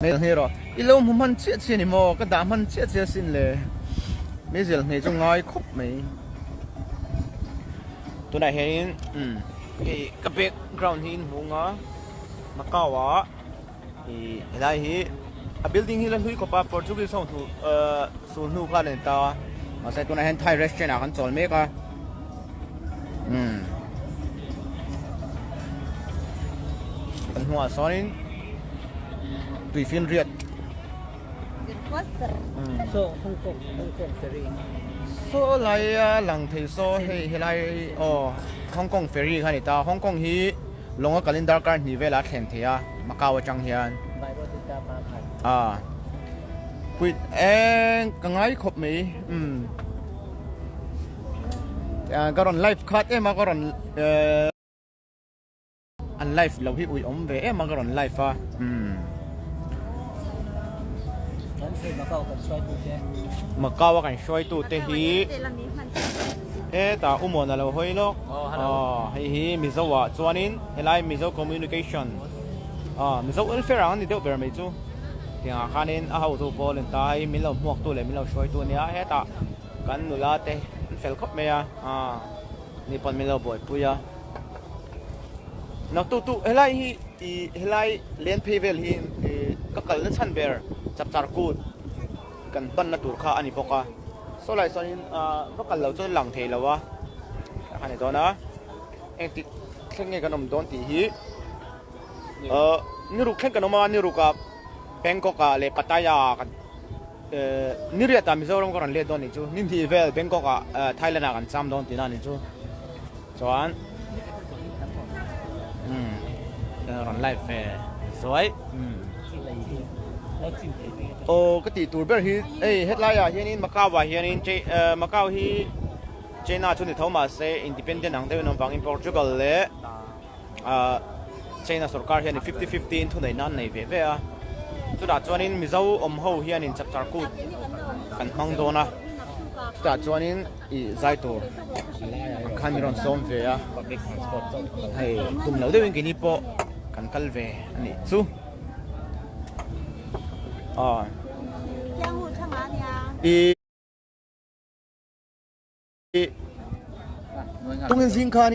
Meizial hne rawh. I lo hmu hman chiah chiah ni maw? Ka dah hman chiah chiah asin le. Meizial hne chu ngai khawp mai. Tunah hianin umm hei ka background hi in hmu ang a, Macau ah ih helai hi a building hi la hlui khawp a Portuguese ho hnu ahh sul hnu kha a ni ta a, mahse tunah hian Thai restaurant ah kan chawl mek a. Umm kan hnungah sawnin tuifinriat Saw Hong Kong Hong Kong ferry saw laia lang thei saw hei helai aw Hong Kong ferry kha a ni ta Hong Kong hi lawnga kalin darkar hnih velah a thlen thei a Macau atang hian a pui eng ka ngai khawp mai umm. Ka rawn live khat em a ka rawn ehh an live lo hi ui awm ve em a ka rawn live a umm Macau a kan hruaitu te hi hetah Umon a lo hawi lawk aw hei hi Mizo ah chuanin helai Mizo communication aw Mizo welfare ang a ni deuh ber mai chu tiang ah khanin a hotu pawl in ta hei min lo hmuak tu leh min lo hruaitu a nia hetah Kan nula te an fel khawp mai a, aaa ni pawn min lo buaipui a. Naktuk tu helai hi ih helai len phei vel hi ih ka kalna chhan ber chapchar kut kan hmanna tur kha a ni bawk a. Saw lai sawn in aaa va kal lo chuan lang thei lo a, a ni dawn a. Engtik thleng nge kan awm dawn tih hi aaa ni ruk thleng kan awm a, ni ruk ah Bangkok ah leh Pattaya ah kan. Ni riatah Mizoram ka rawn let dawn nih chu, ni hnih vel Bangkok ah Thailand ah kan cham dawn tihna nih chu. Chuan umm rawn live ve zuai umm. Aw ka tih tur ber hi hei hetlai ah hianin Macau ah hianin Macau hi China chu ni tho mahse independent ang deuhin awm vangin Portugal leh Ahh China sorkar hianin 50 50 in thuneihna an nei ve ve a, chutah chuanin Mizo awm ho hianin chapchar kut kan hmang dawn a, chutah chuanin ih zai tur khan min rawn sawm ve a, hei tum lo deuhin keini pawh kan kal ve a nih chu. Aw. Ih tungin zing khan.